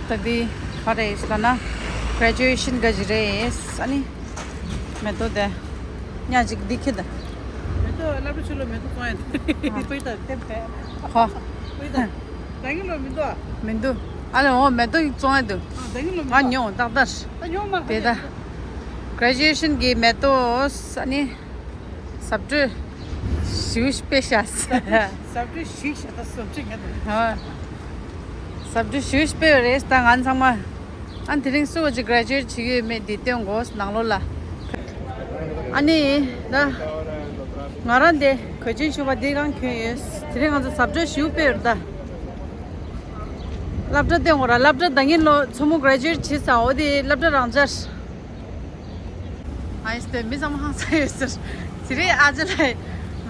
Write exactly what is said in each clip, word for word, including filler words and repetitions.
ད་འདི་ག་རེ་ཡིན་ལབ་ན། གྷ་རེ་ཇུ་ཨེ་ཤན་ག་ཅི་རེད། ཨ་ནི་མེ་ཏོག་དེ་ཉག་ཅིག་འདི་ཁྱེར་ད། མེ་ཏོག་སློབ་གྲྭ་ཆུ་ལོ་མེ་ཏོག་བཙོང་ཡ་དེ་པོ་ཡིན་ད། དེ་བས་ཧོ། པོ་ཡིན་ད། ད་གིན་ལོ་མི་འདུག་ཨ། མི་འདུག་ཨ་ལེ། འོ་མེ་ཏོག་བཙོང་ཡ་འདུག་ཨ། ད་གིན་ལོ་མི་ང་འདུག་ཨ། ཉོ་ཏག་ཏག་ད་ཉོ་མ་དེ་ད། གྷ་རེ་ཇུ་ཨེ་ཤན་གི་མེ་ཏོག་ཨ་ནི། ཟབ་སྤྲོས་ཞེ་པོ་སྤེལ་ཤག་ཟབ་སྤྲོས་ཞེ་པོ་ཤག་ད་ཟབ་སྤྲོས་ང་དང་། ཧོ། ཟབ་སྤྲོས་ཞེ་པོ་སྤེལ་བ་རེད་ད་ང་ཚང་མ། ཨ་ནི་དེ་རིང་སུ་བ་ཅིག་གྷ་རེ་ཇུ་ཨེཊ་བྱེད་ཀྱི་ཡོད་མེད་འདི་སྟོན་དགོས་ནང་ལོགས་ལ། ཨ་ནི་ད་ང་རང་དེ་གོས་ཆེན་ཞུ་བ་འདི་གང་གྱོན་ཡོད། དེ་རིང་ང་ཚོ་ཟབ་སྤྲོས་ཞེ་པོ་སྤེལ་བ་རེད་ད། སློབ་གྲྭ་སྟོན་དགོས་ར། སློབ་གྲྭ་ད་གིན་ལོ་མཚོ་མོ་གྷ་རེ་ཇུ་ཨེཊ་བྱས་ས་འོ་དེ་སློབ་གྲྭ་རང་འཇགས། ཨ་ཡིས་དེ་མི་ཚང་མ་ཧང་སང་ཡོད་ཟེར། དེ་རིང་ཨ་ཅེ་ལགས་བི་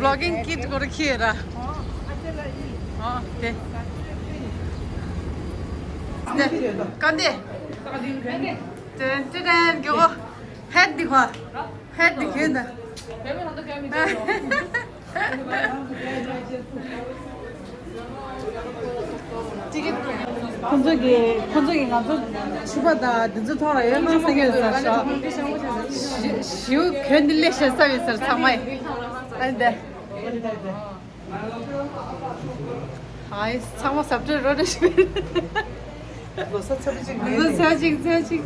ལོག་གིང་ཀིཊ་སྐོར་ཁྱེར་ཡོད་ར། ཨོ་དེ། དེ་ཀ་འདི། ཏན་ཏན་ཏན་གྱོ། ཧེད་འདི་ཁོ། ཧེད་འདི་ཁྱེར་ད། ཁོང་ཚོ་གི་ཁོང་ཚོ་གི་ང་ཚོ་ཕྱུ་པ་དང་འདི་ཚོ་ཐོག་ལ་ཡོད་ན་ས་ཁྱོད་ཟ་ཤག་ཞིའུ་གྱོན་འདི་ལས་ཤེས་ས་ཡོད་ཟེར་ཚང་མས། ཨ་འདི། ཧའི་ཚང་མ་ཟབ་སྤྲོས་རོ་རེ་ཞིག་ལོ་གསར་ཚར་གཅིག་ལོ་གསར་ཚར་གཅིག་ཚར་གཅིག་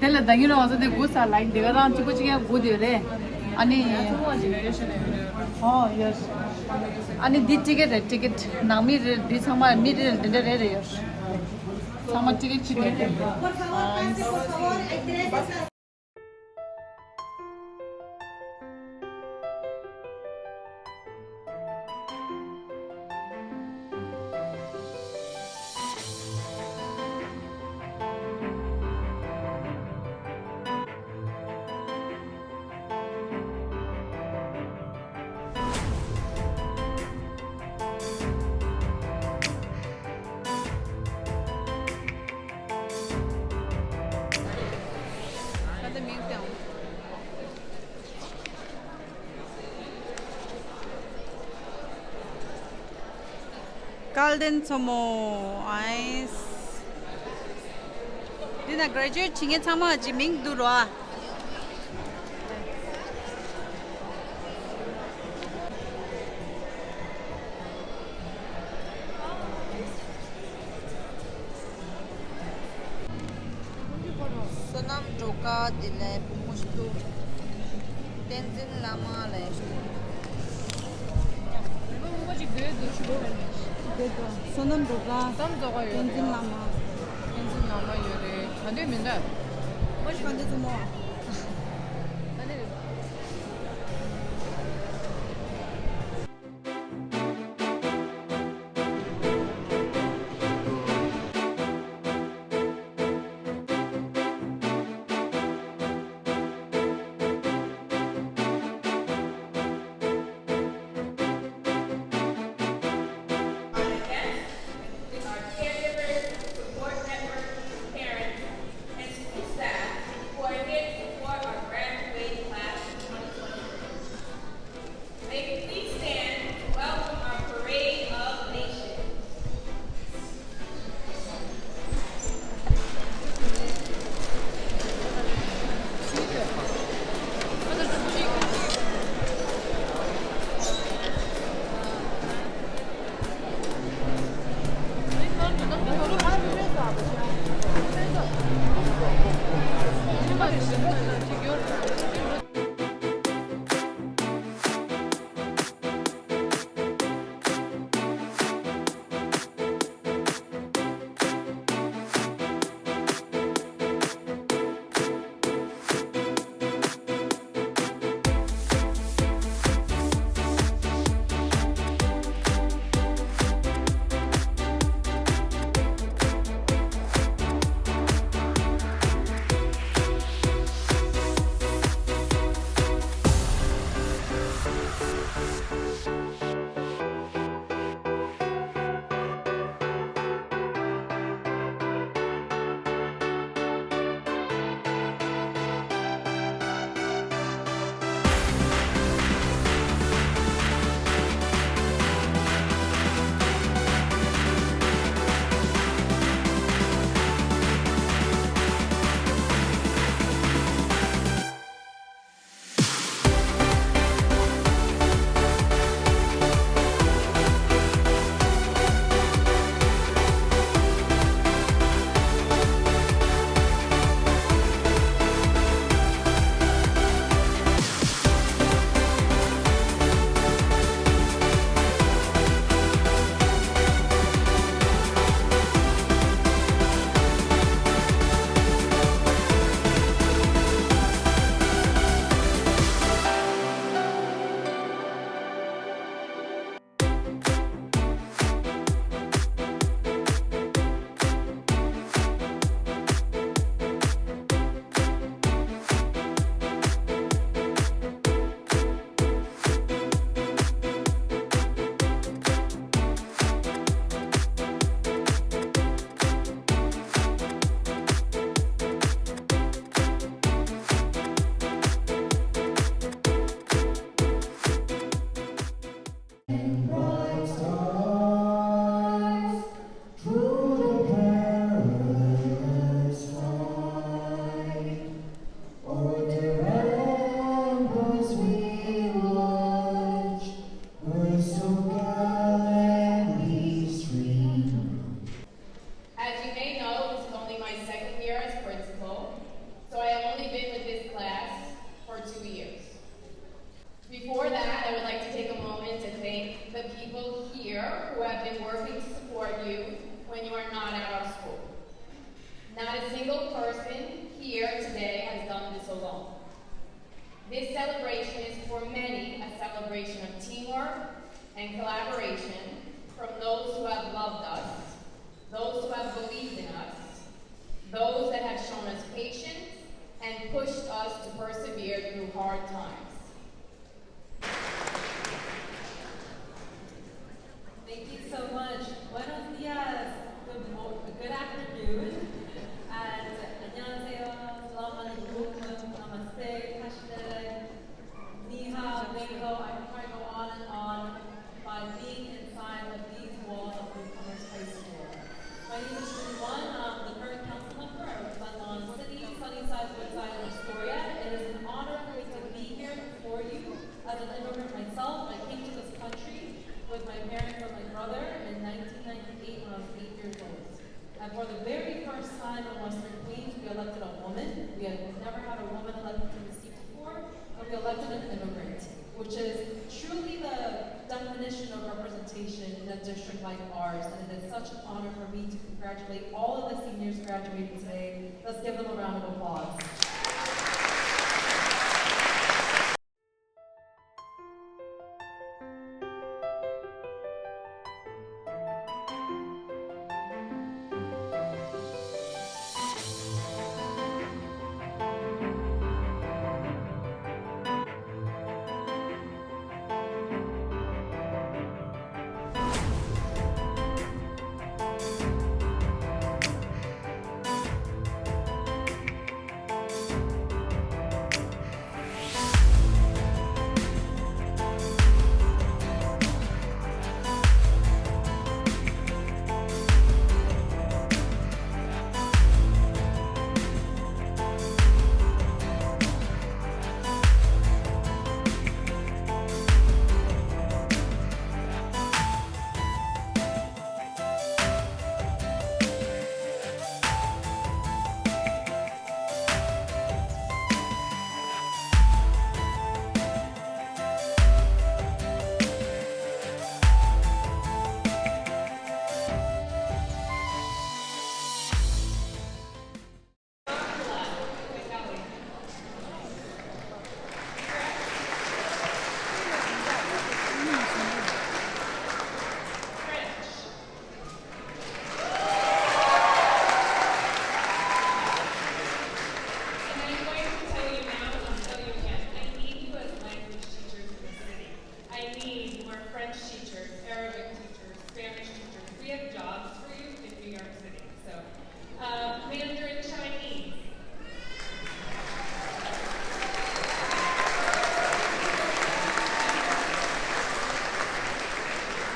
དེ་ལ་ད་གིན་རང་ཚོ་དེ་སྒུག་ས་ལ་འདི་ག་རང་གཅིག་པོ་གཅིག་ཡང་སྒུག་དེ་རེད། ཨ་ནི། ཧོ་ཡོད། ཨ་ནི་འདི་ཊི་ཀེ་ཊི་རེད། ཊི་ཀེ་ཊི་ནང་མི་རེད། འདི་ཚང་མ་མི་རེད། འདི་འདྲ་རེད་རེད་ཡོད། ཚང་མ་ཊི་ཀེ་ཊི་གཅིག་རེད། སྐལ་ལྡན་མཚོ་མོ། ཨའིས། འདི་ན་གྷ་རེ་ཇུ་ཨེཊ་བྱེད་མཁན་ཚང་མ་གཅིག་མིང་འདུག་རོ་ཨ། བསོད་ནམས་སྒྲོལ་དཀར་བདེ་ལེགས་བུ་མོ་ཞིག་ཏུ། བསྟན་འཛིན་བླ་མ་ལས་ཞུ། བུ་མོ་ཅིག་སྡོད་འདུག་ཞུ། བསོད་ནམས་སྒྲོལ་དཀར། བསྟན་འཛིན་བླ་མ། བསྟན་འཛིན་བླ་མ་ཡོད་རེད། ག་འདོད་མི་འདོད། མོ་ཞིག་ག་འདོད་ཚོ་མོ། ག་འདོད་རེད། Our guests are caregivers, support network, parents, and school staff who are here to support our graduating class of twenty twenty-three. May we please stand to welcome our parade of nations. Pushed us to persevere through hard times. Thank you so much. Buenos días. Good mo- good afternoon. And 안녕하세요. Salam alaikum. Namaste. Kashtere. Ni hao, ni hao. I can probably go on and on by being inside of these walls of Newcomers High School. My name is Julie Wan. I'm the current council member. I represent on City, Sunnyside, Woodside, and Astoria. It is an honor for me to be here for you. As an immigrant myself, I came to this country with my parents and my brother in nineteen ninety-eight when I was eight years old. And for the very first time in Western Queens, we elected a woman. We had never had a woman elected to the seat before, and we elected an immigrant, which is truly the definition of representation in a district like ours. And it is such an honor for me to congratulate all of the seniors graduating today. Let's give them a round of applause. And I'm going to tell you now, and I'll tell you again, I need you as language teachers in the city. I need more French teachers, Arabic teachers, Spanish teachers. We have jobs for you in New York City. So, uh, Mandarin Chinese.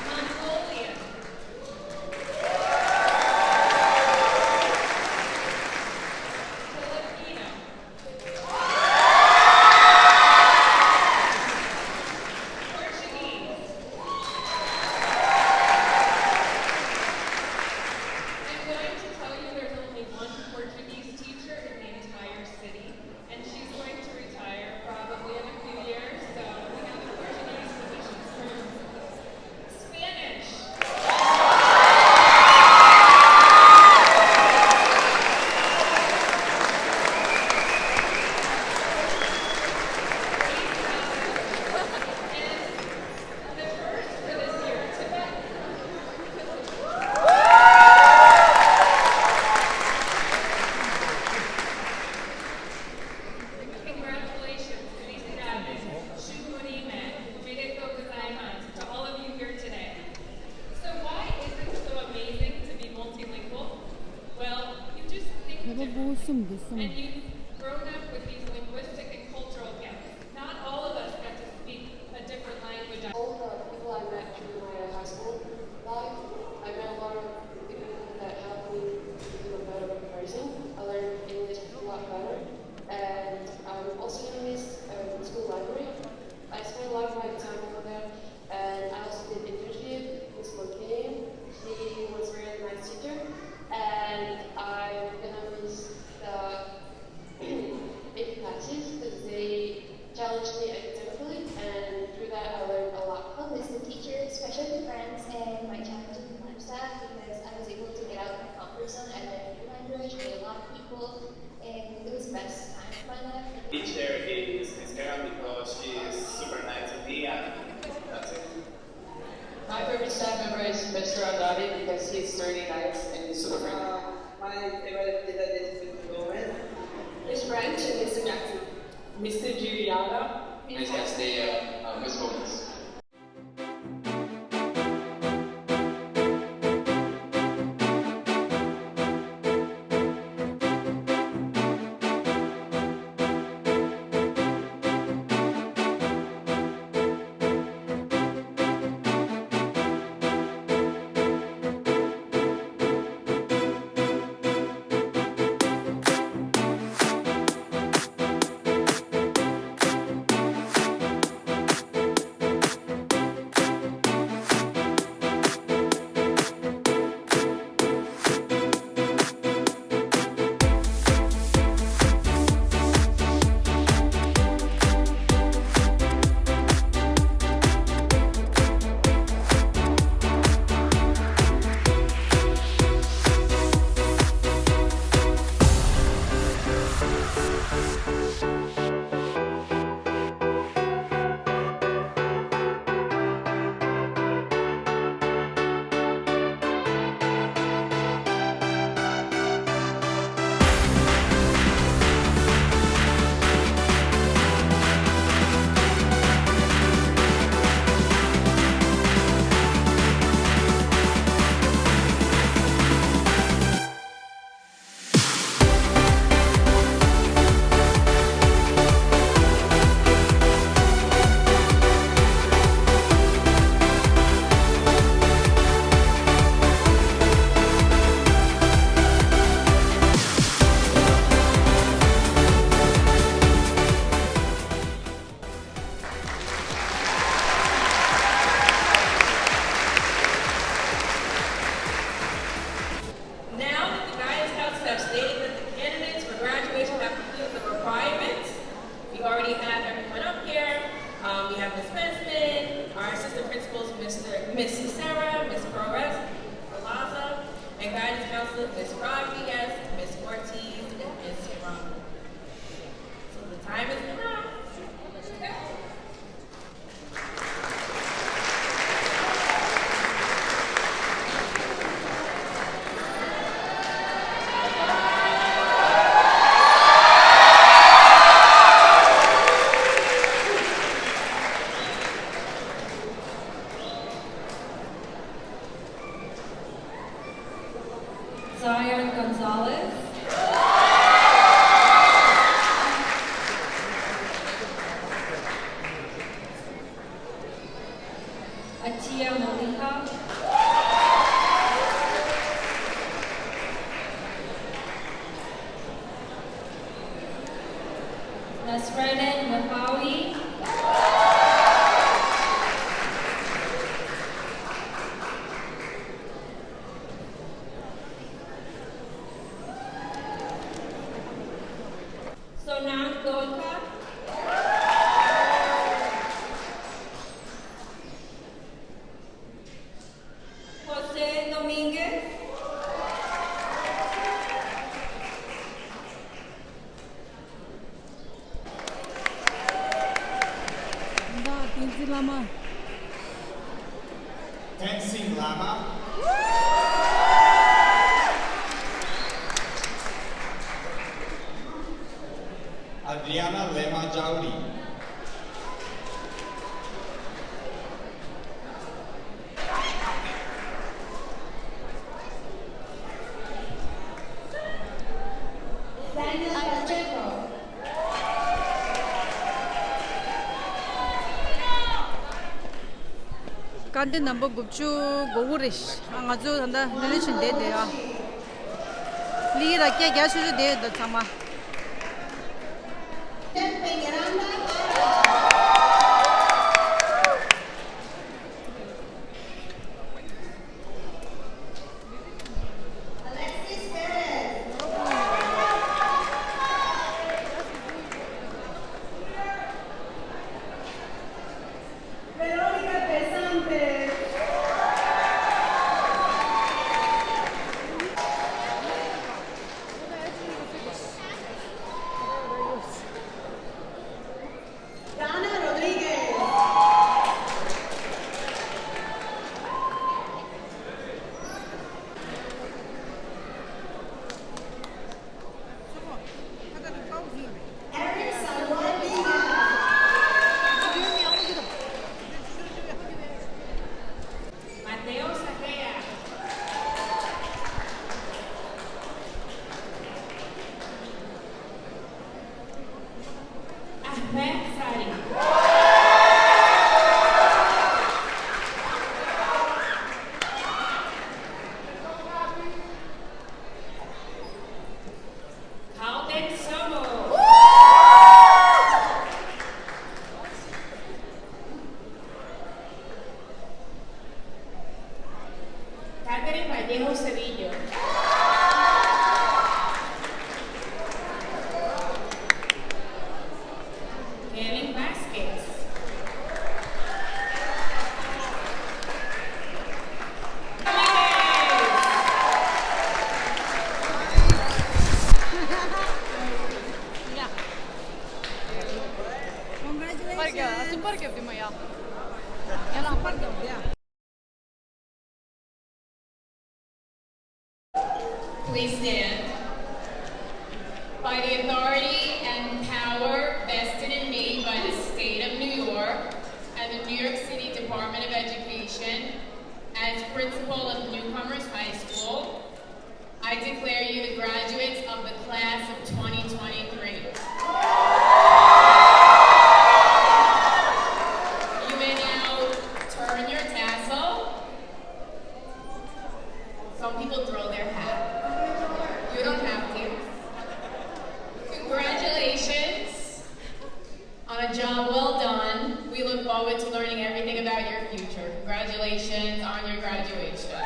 Mongolian. Filipino. Portuguese. I'm going to tell you there's only one Portuguese teacher in the entire city, and she's going to retire probably in a few years, so we have the Portuguese positions for Spanish. And the first for this year, Tibetan. Congratulations, felicidades, shukurime, omedetou gozaimasu to all of you here today. So why is it so amazing to be multilingual? Well, you just think differently. And you've grown up with these linguistic and cultural gaps. Not all of us get to speak a different language. All the people I met through my high school life, I met a lot of people that helped me become a better person. I learned English a lot better, and I also miss, um, school library. I spent a lot of my time over there, and I also did internship with Miss McCain. She was a very nice teacher, and I'm gonna miss the if Mister Giuliano. Miss Castilla, uh, Miss Gomez. Now that the guidance counselors have stated that the candidates for graduation have completed the requirements, we already have everyone up here. Um, we have Miss Benson, our assistant principals, Mister Miss Sarah, Miss Perez, Alaza, and guidance counselor Miss Rodriguez, Miss Ortiz, and Miss Ron. So the time is now. Zion Gonzalez. Atia Moliha. Nasreddin Mahawi. Sonam Dolka. Jose Dominguez. ད་བསྟན་འཛིན་བླ་མ། བསྟན་འཛིན་བླ་མ། Adriana Lema Jauli. Daniel Pacheco. དཀར་མདའ་ནམ་བར་དགུ་བཅུ་གོ་དགུ་རེད། ང་ཚོ་ད་ལྟ་ལི་ལི་ཆིན་བསྡད་བསྡད་ཡ། ལི་ཡི་ར་སྐད་རྒྱག་ཆུ་ཆུ་བསྡད་ཡོད་ད་ཚང་མ། Verónica Pesante. པར་རྒྱབ་དེ་མ་ཡ། ཡ་ལ་པར་རྒྱབ་དེ་ཡ། Please stand. By the authority and power vested in me by the State of New York and the New York City Department of Education, as principal of Newcomers High School, I declare you the graduates of the class of twenty twenty-three. You may now turn your tassel. Some people throw their hat. You don't have to. Congratulations on a job well done. We look forward to learning everything about your future. Congratulations on your graduation.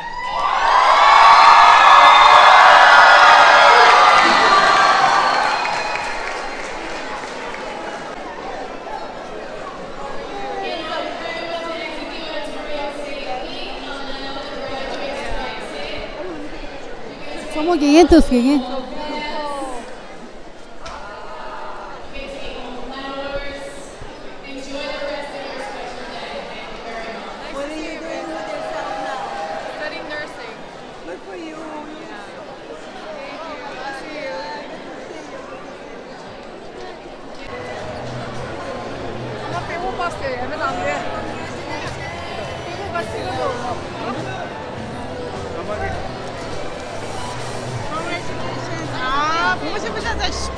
ཚང་མ་དགེ་རྒན་ཐུགས་དགེ་རྒན། What are you doing with yourself now? Studying nursing. Good for you. Yeah. Thank you. I'll see you. Congratulations. 아, 보고 싶으셔서, 씨.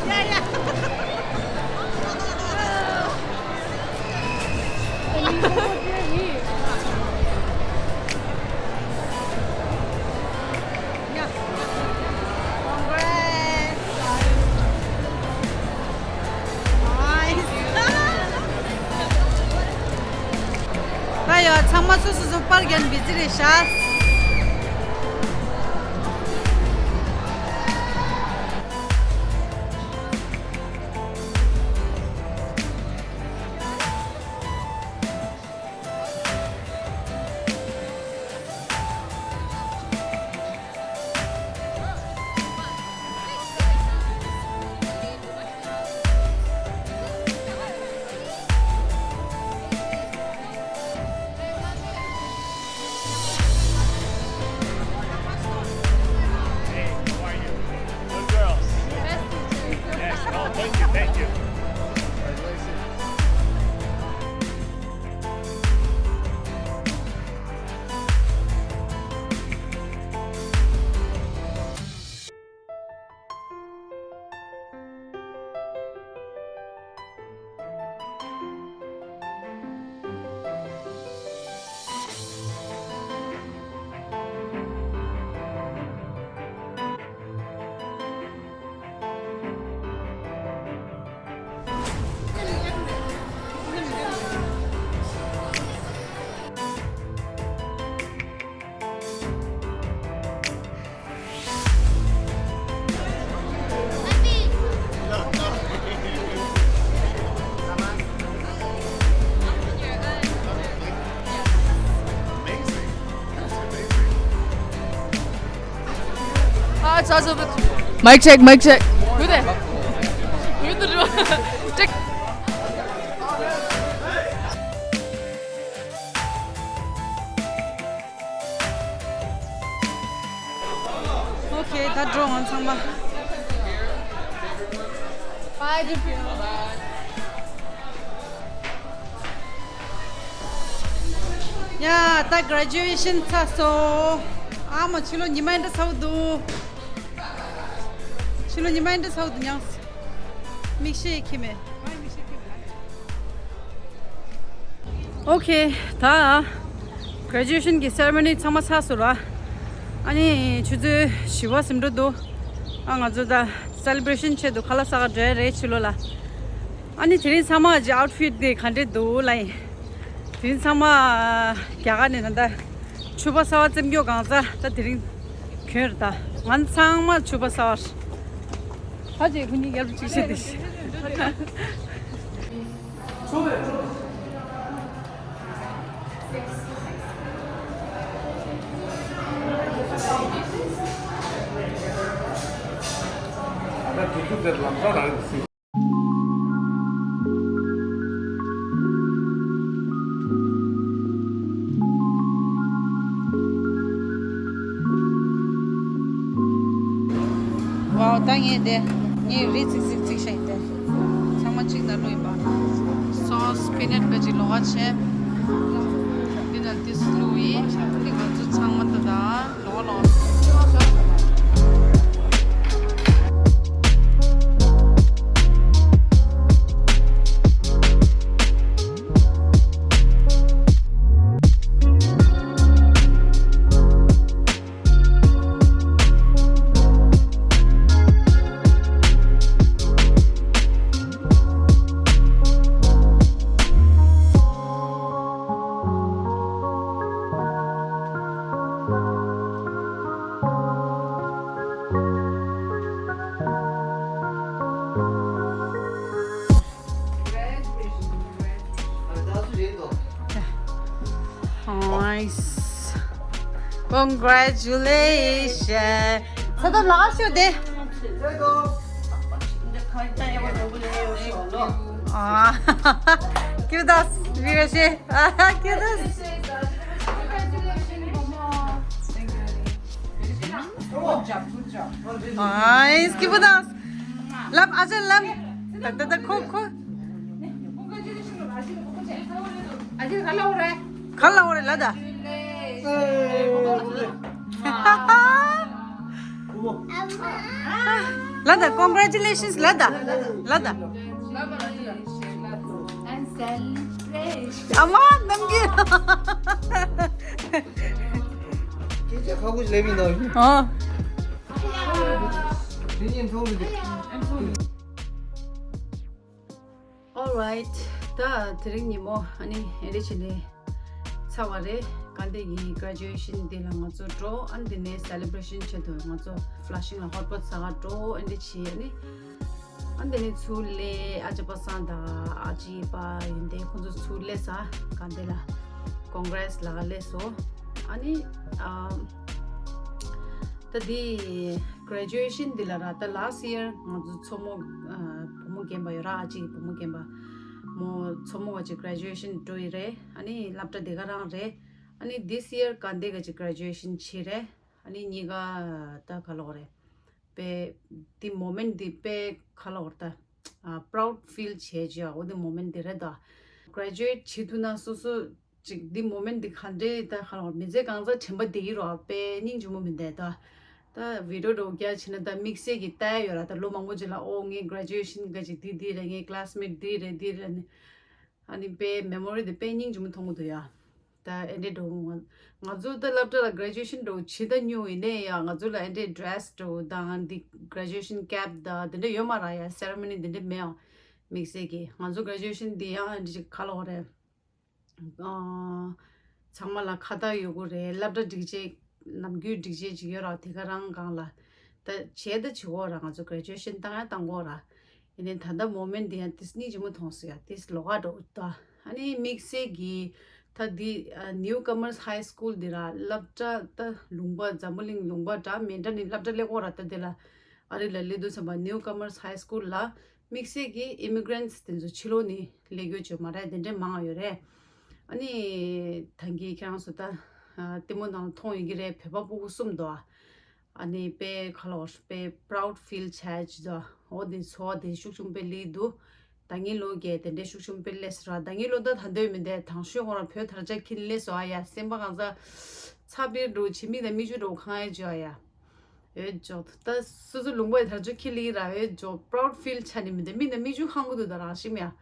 야, 야. ད་ཡོད་ཚང་མ་སོ་སོ་སོ་པར་རྒྱག་བི་ཛི་རེད་ཤག Hey, how are you? Good girls. Yes. Oh, thank you, thank you. Congratulations. Mic check, mic check. Who there? Who the check? Okay, ད་འགྲོ་ང་ཚང་མ། Bye, Jeffrey. ཡ། ད་graduation་ཚར་སོང་། ཨ་མ་ཕྱི་ལོགས་ཉི་མ་འདྲ་ཚ་བོ་འདུག་ཕྱི་ལོགས་ཉི་མ་འདྲ་ཚ་བོ་འདུག་མྱངས། མིག་ཤེལ་ཁྱེར་མེད། Okay, ད་graduation་གི་ceremony་ཚང་མ་ཚར་སོང་ར། ཨ་ནི་ཆུ་ཚོད་བཞི་པ་ཟིན་འགྲོ་འདུག་ཨ་ང་ཚོ་ད་celebration་ཆེད་དུ་ཁ་ལག་ཟ་ག་འགྲོ་ཡ་རེད་ཕྱི་ལོགས་ལ། ཨ་ནི་དེ་རིང་ཚང་མ་གི་outfit་དེ་ག་འདྲས་འདུག་ལབ་ཡིན། དེ་རིང་ཚང་མ་རྒྱ་གར་ནས་ད་ལྟ་ཕྱུ་པ་གསར་པ་བཙེམ་རྒྱུ་གང་ཚ་ད་དེ་རིང་གྱོན་རེད་ད། ང་ཚང་མ་ཕྱུ་པ་གསར་པ་རེད། ཕ་ཅེ་ཁོ་གཉིས་ཡར་ཅིག་བཤད་དེ། ད་དུས་ཚོད་དེར་ལམ་སང་རང་གི་སྲིད། ཨོ་ད་ངས་དེ་ངས་རི་ཚིག་ཚིག་ཚིག་ཤ་ཡིན་ཏེ། ཚང་མ་གཅིག་ན་བླུགས་ཡིན་པ། སོ་སི་པི་ནཊ་ག་ཅིག་ལོགས་ཀ་བྱས། འདི་ན་འདི་བླུགས་ཡིན། འདི་ང་ཚོ་ཚང་མ་ད་ད་ལོགས་ལོགས། Nice. Congratulations. ས་ད་ལགས་ཤོ་དེ། ཨ། ཀྱུ་དཱས། བི་ར་ཤེ། ཨ། ཀྱུ་དཱས། ཨ། ཀྱུ་དཱས། ལབ། ཨ་ཅག་ལབ། ད་ད་ད་ཁོ་ཁོ། ག་ལ་འོ་རེད་ལ་ད། ལ་ད། Congratulations ལ་ད། ལ་ད། ཨ་མ་ནམ་རྒྱུན། སྐད་ཆ་ཁ་ཁུ་ལེ་མི་འདུག་ཨ། དེ་ཉིན་མཐོང་མི་འདུག Alright. ད་དེ་རིང་ཉིན་མོ་ཨ་ནི་ཨེ་རེ་བྱས་ནས་ཚར་བ་རེད། དགའ་ལྡན་གྱི་graduation day ལ་ང་ཚོ་འགྲོ། ཨ་ནི་དེ་ནས་celebration ཆེད་དུ་ང་ཚོ་Flushing ལ་Hot Pot ཟ་ག་འགྲོ། ཨ་ནི་བྱས་ཨ་ནི་ཨ་ནི་དེ་ནས་ཚུར་སླེབས། ཨ་ཅག་པ་སངས་དང་ཨ་ཅག་པ་ཡིན་ཏེ་ཁོང་ཚོ་ཚུར་སླེབས་ས་དགའ་ལྡན་ལ་Congress ལ་སླེབས་སོང་། ཨ་ནི་ཨ། ད་འདི་graduation འདི་ལ་ར། ད་last year ང་ཚོ་མཚོ་མོ་ཨ་བུ་མོ་རྒན་པ་ཡོད་ར། ཨ་ཅག་གི་བུ་མོ་རྒན་པ་མོ་མཚོ་མོ་བ་ཅིག་graduation འགྲོ་ཡི་རེད། ཨ་ནི་སློབ་གྲྭ་དེ་ག་རང་རེད། ཨ་ནི་this year དགའ་ལྡན་ག་ཅིག་graduation བྱས་རེད། ཨ་ནི་གཉིས་ཀ་ད་ག་ལོག་རེད། དཔེ་འདི་moment འདི་དཔེ་ག་ལོག་རེད། ད་ཨ་proud feel བྱས་ཅིག་ཨ། འོ་འདི་moment འདི་རེད་ད། Graduate བྱེད་ཐུབ་ན་སོ་སོ་ཅིག་འདི་moment འདི་ག་འདྲའི་ད་ག་ལོག་མི་ཚེ་གང་ཚ་དྲན་པ་འདི་ཡི་རོ། དཔེ་སྙིང་རྗེ་མོ་མི་འདུག་ད། ད་video འདྲ་བོ་རྒྱག་བྱས་ན་ད་དམིགས་བསལ་གྱི་ལྟ་ཡ་ཡོད་ར། ད་ལོ་མང་པོ་ཅིག་ལ་ཨོ་ངའི་graduation ག་ཅིག་འདི་འདི་རེད། ངའི་classmate འདི་རེད་འདི་རེད་ནི། ཨ་ནི་དཔེ་memory འདི་དཔེ་སྙིང་རྗེ་མོ་མཐོང་གི་འདུག་ཡ། ད་ཨེ་འདྲའི་འགྲོ་ང་ང་ཚོ་ད་སློབ་གྲྭ་ལ་graduation འགྲོ་བྱེད་ད་ཉུང་ཡིན་ནའི་ཡ། ང་ཚོ་ལ་ཨེ་འདྲའི་dress འགྲོ་དང་འདི་graduation cap ད་དེ་འདྲ་ཡོད་མ་ར་ཡ། ceremony དེ་འདྲ་མེད་ཨ། དམིགས་བསལ་གྱི་ང་ཚོ་graduation འདི་ཡང་ཨེ་འདྲ་ཅིག་ག་ལོག་རེད། ཨ། ཚང་མ་ལ་ཁ་བཏགས་ཡོད་དགོས་རེད། སློབ་གྲྭ་སྒྲིག་ཆས་ནམ་རྒྱུན་སྒྲིག་ཆས་ཅིག་ཡོད་ར། དེ་ག་རང་སྒང་ལ་ད་བྱས་ད་བྱེད་དགོས་ར། ང་ཚོ་graduation བཏང་ཡ་བཏང་དགོས་ར། ཡིན་ནའི་ད་ལྟ་moment འདི་ཡང་ཏིས་སྙིང་རྗེ་མོ་མཐོང་སོང་ཡ། ཏིས་ལོགས་ཀ་འགྲོ་ད། ཨ་ནི་དམིགས་བསལ་གྱི་ད་འདི་ཨ་Newcomers High School འདི་ར། སློབ་གྲྭ་ད་ལུང་པ་འཛམ་བུ་གླིང་ལུང་པ་འདྲ་མི་འདྲ་ནི་སློབ་གྲྭ་སླེབས་དགོས་ར། ད་འདི་ལ་ཨ་རི་ལ་སླེབས་དུས་ཙམ་པ་Newcomers High School ལ་དམིགས་བསལ་གྱི་immigrants དེ་ཚོ་ཕྱི་ལོགས་ནས་སླེབས་ཡོད་ཅོ་མ་རེད། དེ་འདྲ་མང་ཡོད་རེད། ཨ་ནི་ད་གིན་ཁྱེད་རང་ཚོ་ད་ལྟད་མོ་ནང་མཐོང་ཡོད་ཀྱི་རེད། བོད་པ་སྤུ་གུ་གསུམ་འདུག་ཨ་ནི་དཔེ་ག་ལོག་དཔེ་proud feel བྱས་ཅི་འདུག་འོ་དེ་ཚོར་བ་དེ་ཤུགས་ཆེན་པོ་སླེབས་འདུག་ད་གིན་ལོ་རྒྱས་དེ་འདྲའི་ཤུགས་ཆེན་པོ་སླེབས་སོང་ར། ད་གིན་ལོ་ད་ད་འདོད་མི་འདས་དང་ཤོས་ཁོ་རང་བོད་དར་ཆ་འཁྱེར་སླེབས་སོང་ཨ་ཡ། སེམས་པ་གང་ས་ཚ་བེར་འགྲོ་བྱེད་མིག་དང་མིག་ཆུ་འགྲོ་གང་ཡ་ཅོ་ཨ་ཡ། ཨེ་ཇོ། ད་སོ་སོ་ལུང་པའི་དར་ཆ་འཁྱེར་ལེ་ར། ཨེ་ཇོ། proud feel ཆ་ནི་མི་འདུག་མིག་ནང་མིག་ཆུ་ཁང་གི་འདུག་ད་རང་ཤི་མེད་ཡ།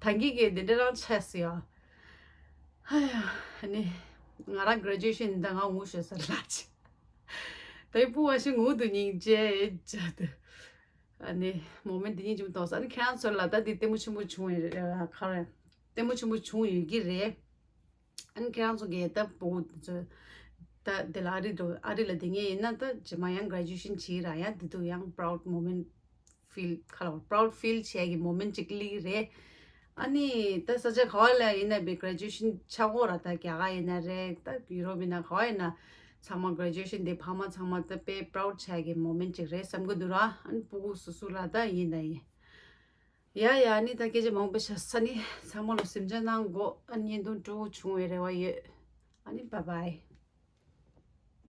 ད་གིན་གི་དེ་འདྲ་རང་ཆགས་སོང་ཡ། ཧ་ཡ། ནི་ང་རང་graduation ད་ང་ངུ་ཤོར་ས་ལ་ཅི། ད་ཡི་སྤུ་བ་ཞིག་ངུ་འདུག་སྙིང་རྗེ་ཨེ་ཇོ་ད། ཨ་ནི་moment འདི་སྙིང་རྗེ་མོ་མཐོང་སོང་། ཨ་ནི་ཁྱེད་རང་ཚོ་ལ་ད་འདི་ལྟད་མོ་ཆེན་པོ་བྱུང་ཡོད་རེད་ག་རེ། ལྟད་མོ་ཆེན་པོ་བྱུང་ཡོད་ཀྱི་རེད། ཨ་ནི་ཁྱེད་རང་ཚོ་གིས་ད་སྤུ་གུ་དེ་ཚོ་ད་དེ་ལ་ཨ་རི་འགྲོ་ཨ་རི་ལ་བསྡད་མཁན་ཡིན་ན་ད་རྗེས་མ་ཡང་graduation བྱེད་ར་ཡ། དེ་དུས་ཡང་proud moment feel ག་ལ་proud feel བྱེད་ཀྱི་moment ཅིག་སླེབས་རེད། ཨ་ནི་ད་ས་ཆ་ག་བ་ལ་ཡིན་ན་བི་graduation ཆགས་གོ་ར། ད་རྒྱ་གར་ཡིན་ན་རེད། ད་ཡུ་རོབ་ཡིན་ན་ག་བ་ཡིན་ན་ཚང་མ་graduation དེ་ཕ་མ་ཚང་མ་ད་དཔེ་proud བྱེད་ཀྱི་moment ཅིག་རེད་བསམ་གི་འདུག་ར། ཨ་ནི་སྤུ་གུ་སུ་སུ་ལ་ད་ཡིན་ད་ཡིན། ཡ་ཡ། ཨ་ནི་ད་སྐད་ཆ་མང་པོ་བཤད་ས་ནི་ཚང་མ་ལ་གཟིམ་འཇག་གནང་དགོས། ཨ་ནི་བརྙན་ཐུང་སྤྲོ་བོ་བྱུང་བའི་རེ་བ་ཡོད། ཨ་ནི་bye bye།